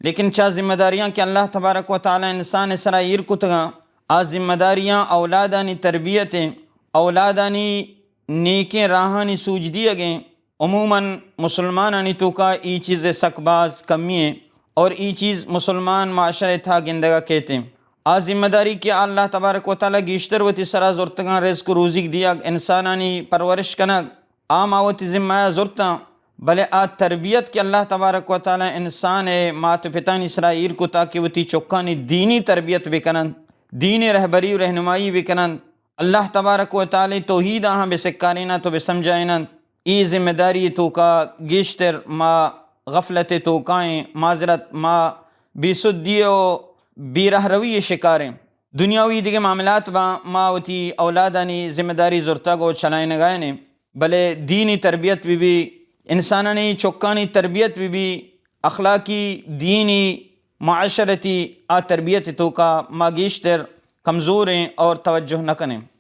لیکن چا ذمہ داریاں کہ اللہ تبارک و تعالی انسان ءِ سرا ایر کتگاں، آ ذمہ داریاں اولادانی تربیت ءِ، اولادانی نیکیں راہانی سوج دیگ ءِ۔ عموماً مسلمانانی توکا ای چیز ءِ سک باز کمی ءِ اور ای چیز مسلمان معاشرہ ءِ تھا گندگا کیت ءِ۔ آ ذمہ داری کہ اللہ تبارک و تعالی گیشتر وتی سرا زرتگاں، رزق و روزیگ دیگ، انسانانی پرورش کنگ، آ ما وتی ذمہ ءَ زرتاں، بلے آ تربیت کہ اللہ تبارک و تعالی انسان ءِ مات و پتانی سرا ایر کتا کہ وتی چکانی دینی تربیت بکننت، دینی رہبری و رہنمائی بکننت، اللہ تبارک و تعالی توحید آہاں بسکاریننت و بسمجھائیننت۔ ای ذمہ داری توکا گیشتر ما غفلت توکائیں، معذرت، ما بے سدی و بے رہروی شکاریں۔ دنیاوی دگہ معاملات باں، ما وتی اولادانی ذمہ داری زرتگ و چلائینگائیں، بلے دینی تربیت بہ بی، انسانانی چکانی تربیت بہ بی، اخلاقی، دینی، معاشرتی آ تربیت توکا ما گیشتر کمزوریں اور توجہ نہ کنیں۔